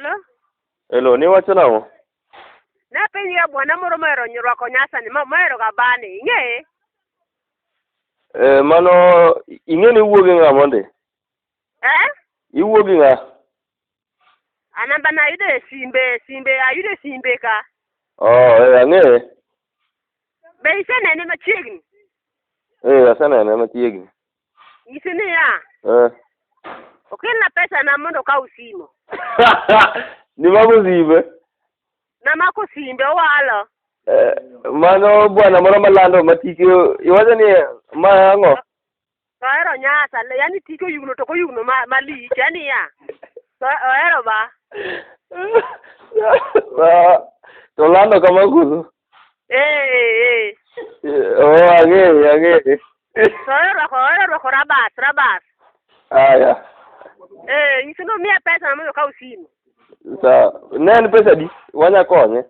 Hello? Hello, niwacho nang'o? Napenji ga bwana moro mohero rwako nyasa ni, mohero ga bani, ing'eye? Eh, mano ing'e ni iwuo gi ng'a mondi? Eh? Iwuo gi ng'a? A namba na ayudo e simbe, simbe ayudo e simbe ka. Oh, eh, ang'eye. Be isenene machiegni? Eh, asenene machiegni. Nyise niya, Eh. okelna pesa na mondo okaw simo. Nimako simbe. Namako simbe owalo. Eh, mano bwana moro malando matike iwacho ni ma ang'o? To ohero nyasa, yani tike oyugno to ok oyugno malich, yani ya. To ohero ba. To lando kama koso? Eh, eh, eh. Oh, ang'eye, ang'eye. To ohero rwako rabas, rabas. Aya. Eh, nyise ni omiya pesa mondo okaw simu. Sawa. Ne en pesa adi? Wanya konye.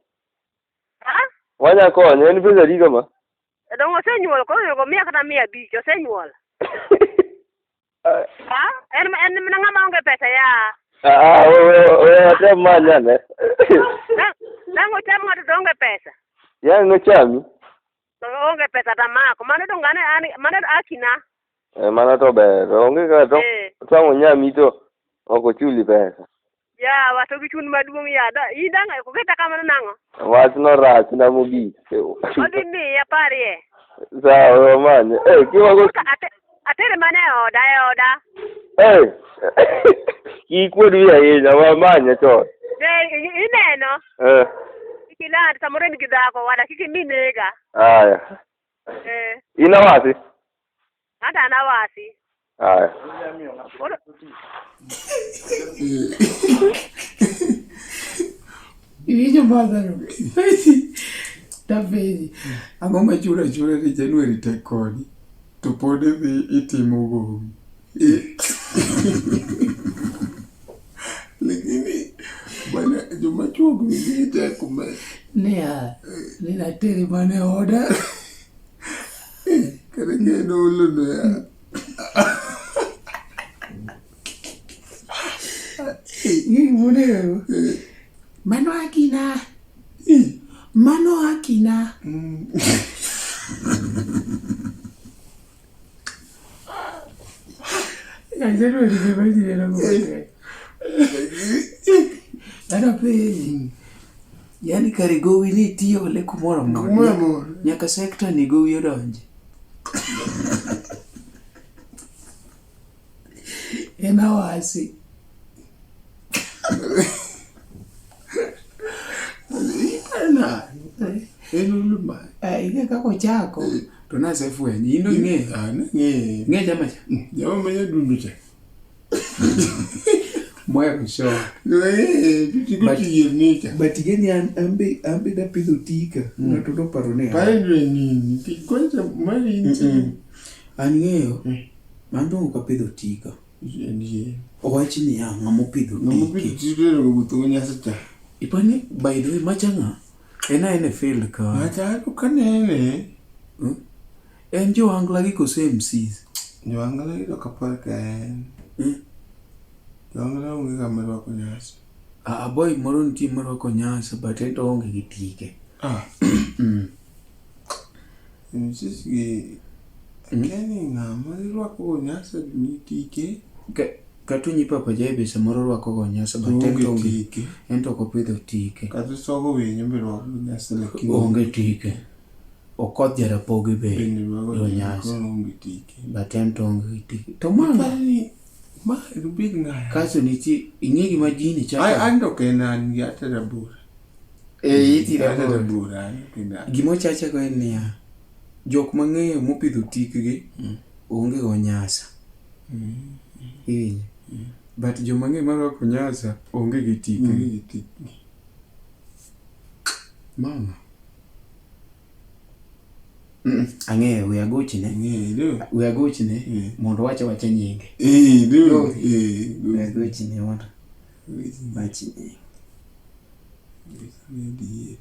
Ha? Wanya konye, en pesa adi kama? Dong osenyuol, koro onego omiya kata 500, osenyuol. Ha? En mana ng'ama onge pesa ya. Ah, we watem manyane. Nang' ocham ng'ato to onge pesa. Yang nochami. To onge pesa tamako. Mano dong an mano akina. Eh, mano to ber. Onge kaka to tang' onyami to ok ochuli pesa. Ya, wato gi chuny maduong' ya. Da, in dang' oketa kamano nang'o? Wachno rachna mogik. Odhi miya parie. Sawa, we wamanye. Eh, kiwago Atere mana e oda, e oda. Eh. Kik ikuod wiya ahinya, wamanye chon. Ineno? Eh. Kik iland, samoro en gi dhako, wada kik imi nega. Aya. Eh. In awasi? Anta an awasi. Aya. Iwinjo madharo. Tapenji. Ang'o ma chulo achula ni January tek kodi to pod idhi itimo gowi. Lakini bwana joma chuo ok wigi tek ma. Niya, ni nateri mana e oda. Kata ng'e olo no ya. Gik monego. Mano akina. Mano akina. Dhano penji. Yaani kare gowi ni itiyo le kumoro amora. Nyaka sekta ni gowi odonje. En awasi. En ulu ma. Ing'e kaka ochako. To nasefwenyo, in dong ing'eyo? Ah, nang'eyo. Ing'eyo jama cha? Jama ma nyadundo cha. Mohero show. But But ing'e ni an ambe napidho tika. Ng'ato noparo ni Pare dwe nini? Kwanza mari inti. An ing'eyo, an to ok apidho tika. Owach niya, ng'ama opidho tike. Tike wuotho nyasa cha. Ipani, by the way, macha ng'a? En aena e field ka. Macha kanene. En jo Angla gi koso MCs? Jo Angla gi to kapar ka en. Jo Angla onge kama rwako nyasa. Ah, boy moro nitie marwako nyasa but en to oonge gi tike. Ah. MCs gi akia ni ng'ama rwako nyasa ni tike. Kata onyi Papa Jai be samoro rwako go nyasa but en to onge tike. En to ok opidho tike. Kata sogo winyo be rwako nyasa lakini onge tike. Okoth Jarapogi be rwako nyasa. Onge tike. But en to onge tike. To mano ma big ng'aya. Kaso nitie ing'e gima gini chako. An to ok en an gi atera bura. Eh, itira Atera bura an ok en an. Gima ochacha go en niya, jok mang'eyo mopidho tikgi onge go nyasa. Iwinjo? But joma ng'eyo marwako nyasa onge gi tikgi. Onge gi tikgi. Mama. Ang'eyo, we agochne. Ang'eyo. We agochne mondo wach awacha nyinge. Eh, do. Eh, we agochne mondo wach nyinge.